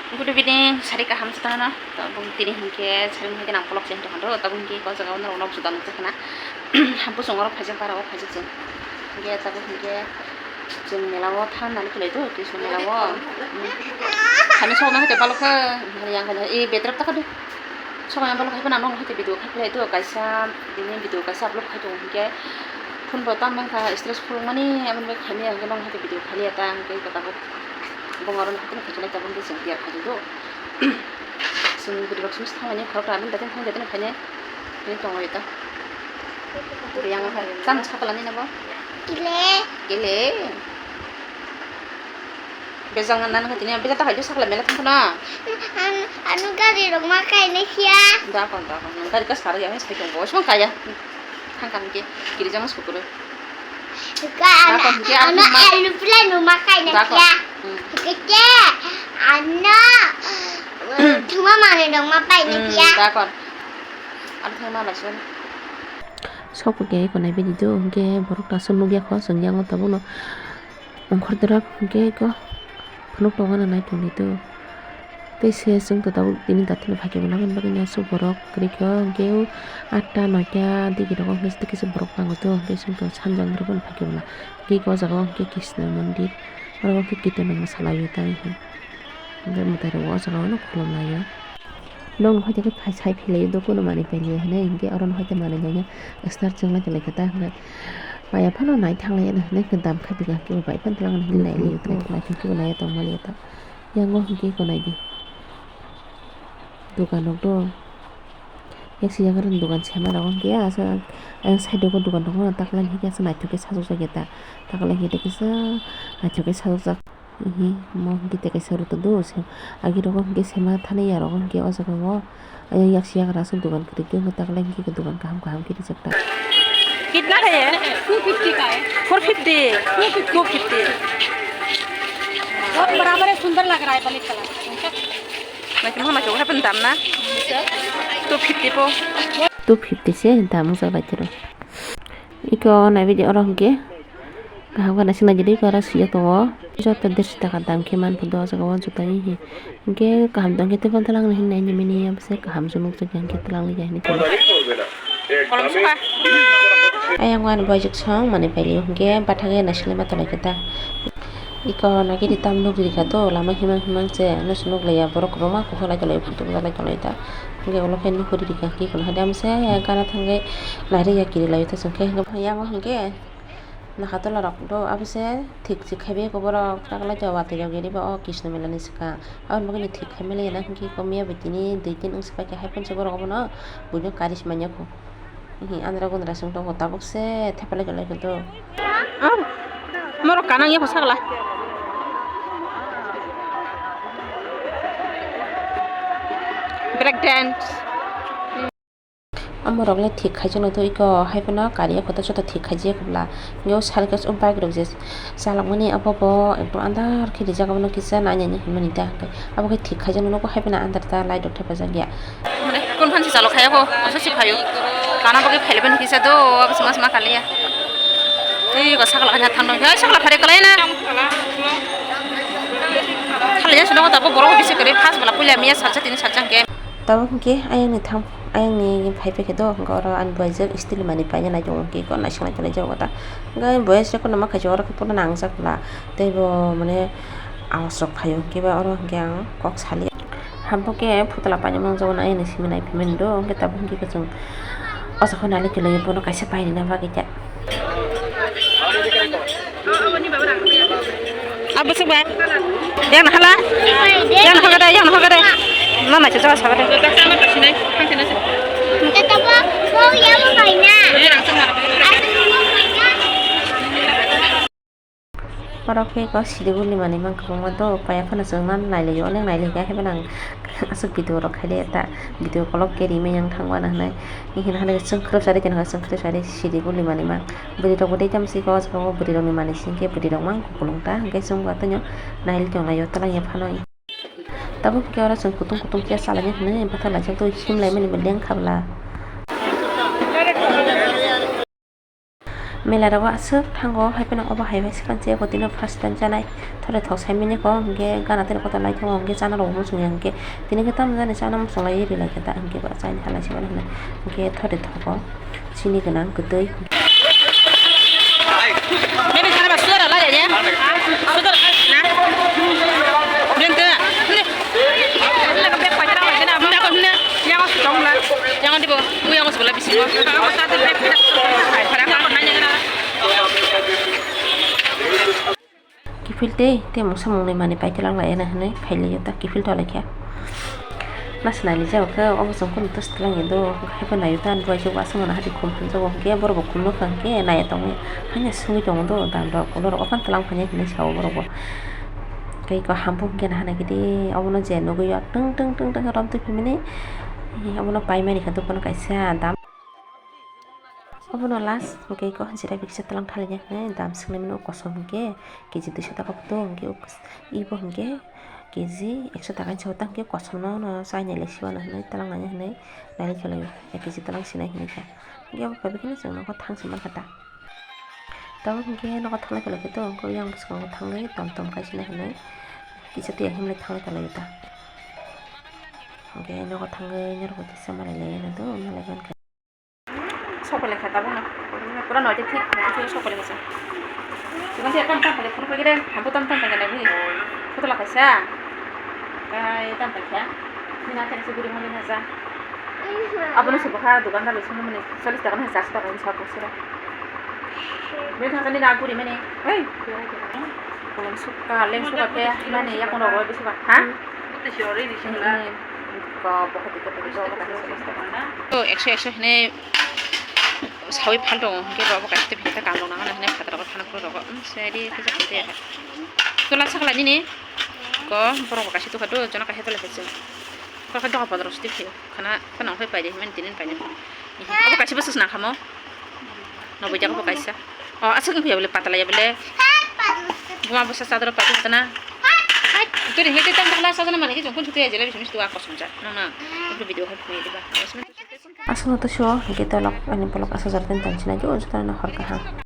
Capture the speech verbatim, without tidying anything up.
Good evening, sari kaham se tongno. Tabuk tini hinkhe sari hinkhe nang kolok se hinkhe hando. Tabuk hinkhe o jaga o norok nok juda nukjakha na. Hampusong oro phaijak, bara o phaijak chwng. Hinkhe tabuk hinkhe chwng mela o thang nani khlai do, Krishna mela o. Sani sokna hai balok kha, yang kha e betrap ta kha do. Sokna balok hai phano nang hai video khai khlai do, kaisa bini video kaisa upload khai tongo hinkhe phone bo tam mangkha, stress phuluk mani aboni bai khaimya hinkhe nang hai video khai liya ta hinkhe tabuk. Bongorok no haikhe no kaichonai tabuk chwng tiyar khaijak do. Chwng bwrwi rok chwngsa thangmani khorok ta aboni daitino thang daitino khainai hinwi tongo ita. Bwrwi yang kha chang sakla nini bo. Kile. Kile. Bejal nang nang tini bejal ta khaijak sakla mela thang khana. An anu gari rok ma kainai siya. Da kon da kon nang gari ka sari ya sai tong bo song kaya. Thang kang ke kiri jang sukuru. Ka Dakon, hinkhe ano ano ma- aeroplane no makai na Dakon. Kya? Hmm. Kete ano thuma mane dong mapai na Hmm, kya? Dakon. Ano thuma masun. Sok pake ko nai bidi do, hinkhe borok kasu nugya kho, song yang tabuk no. Ongkhor drak hinkhe ko phunuk tongo na nai tongdi do. Tei se chwng to tabuk tini dathino phaikhe bo labani bagwi aswk borok kwrwi khe o, hinkhe o atta noita digi rogo hinkhe kisa borok bango to, hinkhe chwng to sanjang rwgwi phaikhe bwla. Hinkhe o jaga o hinkhe Krishna mondir, oro o khe kito nangma salai o tai, hinkhe mwtai rok o jaga o khulum lai o. Nokno hoite khe phai sai philai o, kunu manwi pailai o hinwi hinkhe oro no hoite manwi nai start chwng lai tonglaikha ta hinkhe paiya phano nai thanglai hinwi dam khai tongkha hinkhe bai phano twlang hinwi nai o, naithok naithok khe bo nai o tongmani ta. Yang o hinkhe eko naidi. Dukan rok do. Yak siyang aroni dukan sema rok hinkhe asa ayang side o dukan tongo taklai hinkhe asa naithok khe sajokjak ya ta. Taklai hinkhe kisa naithok khe sajokjak. Ehe mo hinkhe tei kaisa rwtwk do se. Agi rogo hinkhe sema thani ya rogo hinkhe o jaga o. Ayang yak siyagra aswk dukan kwrwi khe taklai hinkhe dukan kaham kaham khe rijak ta. कितना का है? To fifty का है। Four fifty. Two fifty. बहुत बराबर है, सुंदर लग रहा है black colour. Naikhe mano khe hai pun dam na? Two fifty po. Two fifty se dam wngsa bai tero. Iko nai video oro hwnkhe kaham khe naising naidi iko oro siyok tongo. Joto dersi taka dam khe man phudo o jaga o juta hihi. Hwnkhe kaham tongkhe tei bontwlang hinwi nai nini mini bwsai kaham se nukjakya hwnkhe twlang ya hinwi tongkha. Ayang wani boyjwk song manwi pailio hwnkhe bathagwi naisinglaima tonglaikhe ta. Iko nagini tam nugri kha to lama himang himang se nukle ya borok kwbangma kuphur lai tonglaio photo lai tonglaio ta. Hwnkhe ulo khe nukri rikha hwnkhe iko hade amse gana thangwi nari ya kiri laio ta chwngkhe hwnkhe yang o hwnkhe. Nakha tola rok do abo se thik se khaibai eko borok taklai watwi rok gini ba o Krishna mela ni swkang aboni bagwi ni thik khai mali ya na hinkhe eko miya bai tini dui din wngsi pai khe hai phone se borok obono buino kari se manya kho hihi andra gundra se wng tongo tabuk se thepalai kwlai khe do. Norok kanang ya kho sagla break dance. Amorok le thik khaijak nai to iko hai phano kari o khe to joto thik khaijak bwla. Yo circus o bike rok je chalok mani abo bo ekdom andar khe rijak abono kisa nai nai hinmani da hwnkhe abo khe thik khaijak nai nugo hai phano andar ta light rok thepajak ya. Mane kun phan si chalok khai abo asa si phaio kana bagwi phailai bani kisa do abo sima sima kaliya. Tei iko sakla kanya thangno hai sakla phari kalai na. Khalai ya suno ta bo borok bisi kari phas bwla puila miya salsa tini salsa hwnkhe. Tabuk hwnkhe ayangni thang, ayangni phai phai khe do, hwnkhe oro ani boyajwk steel manwi paina nai tongo, hwnkhe eko naising nai tongo ta. Hwnkhe boyajwk no ma khaisa oro khe pono nangjak bwla, tei bo mane aos rok phaio, hwnkhe ba oro hwnkhe ang kok saliya. Hapokhe phutla painani mungjago ayangni simi nai phimani do, hwnkhe tabuk hwnkhe chwng o jaga nai khe bono kaisa painani bagwi khe. Abo se ba. Yang hala. Yang hala de, yang hala de. Na na cha cha sa de. Oro khe ko Siliguri manwi mankha kwbangma do, paiya phano chwng ma nailaio, onek nailaikha, haikhe bo nang aswk video rok khaile ta, video kolok khe rimani yang thangmani hinwi. Hini hwnwi chwng khoroksa ri tongkha, chwng khoroksa ri siri guli manwi ma. Bwrwi rok bo tei tamo se eko o jaga o bwrwi rokni manwi se hwnkhe bwrwi rok mang kupulung ta, hwnkhe chwng bo athaino nailai tonglaio twlang ya phano. Tabuk hwnkhe oro chwng kutung kutung khe chalaimani hinwi bathang laijak twi himlaimani bo lengkha bwla. Mela rogo aswk thango, hai phano obo hai bai swkang se eko tini first time chanai. Thore thok sai mani ko, hwnkhe gana tini kotor lai thango, hwnkhe chana rok muchung ya, hwnkhe tini khe tamo jani chana muchung lai ri lai khe ta, hwnkhe ba chaini halai se mani hwnwi, hwnkhe thore thogo chini gwnang kwtwi. Mene sana ba sudara lai ya? Sudara na? Bente. Hne. Hne ka bek paitara lai na. Hne ko hne. Yang os tong la. Yang di bo. Mu yang os bola bisi. Ko sa te bek. Ai para ka na ya na. Kiphil tei, tei mungsa mungnwi manwi paitwlang laiyana hwnwi phailaio ta kiphil tolaikha. Nasi nailijak khe obo chwng kunu twswk twlangya do, haibo naio ta, duaijak aswk mano hati khum hamjakgo hwnkhe borokbo khum nukha hwnkhe naiya tongwi haino swngwi tongo do, dam rok ulo rok ophano twlang phainai hinwi sao borokbo. Tei eko hampung khe nahanaikhe de, obono je nugwi o twng twng twng twng khe romtwi phimani, obono paimani khe dophano kaisa dam. Obono last hwnkhe eko jera bikisa twlang thaliya hwnwi dam swknwi mano kosom hwnkhe kg duiso taka bo tongo hwnkhe ebo hwnkhe kg ekso taka hinwi sa o ta hwnkhe kosom no no chainai lai siwano hwnwi twlang nai hwnwi naiwi khwlaio ek kg twlang sinai hwnwi khe hwnkhe obo phaibai kheno chwng nogo thang se mankha ta tabuk hwnkhe nogo thanglai khwlaikhe to hwnkhe yang bwskango thangwi tom tom kaisinai hwnwi kisa twiya himlai thanglai khwlaio ta hwnkhe nogo thangwi norok bo kisa malai lai mano do malai mankha. Sok pai lai kha tabuk no. Pura noita thik, noita thik sok pai lai kha. Tubun thik tam tam pai phuru pai gede, hampu tam tam pai gede bui. Photo la kaisa. Kai tam pai kha. Nina thani se guri mali na ja. Abono se bokha dukan dalo sunu mani challis taka na charshi taka ni sa bosera. Bui thang ni na guri mani. Ei. Kolom sukha, leng sukha khe mani yakung rok roi bisi ba. Ha? To ekso ekso hwnwi sawi phal tongo, hwnkhe bo kaisa tei kaisa kam rok nang nang hwnwi phataro thana phuru rogo, um, se ri khe jang tei. Tola sakla nini ko borok bo kaisa tukha do, jono kaisa tola kaisa. Kok khe doga podro siti phio, khana khana phai paide himani tinin paine. Obo kaisa bwswk nang khamo. Noboi jaga bo kaisa. O aswk wng phiya bole patala ya bole. Buma bwsa chadoro pati hatana. Hai, turi hwnkhe tei tam dakla sajana mani khe jongkon chutu ya jela bising mistu a kosong ja. Nang na. Video hai phunui diba. Aswk no to sio hwnkhe tolok ani bolok aswk jora tei tang sinai jo jotoni hor kaham.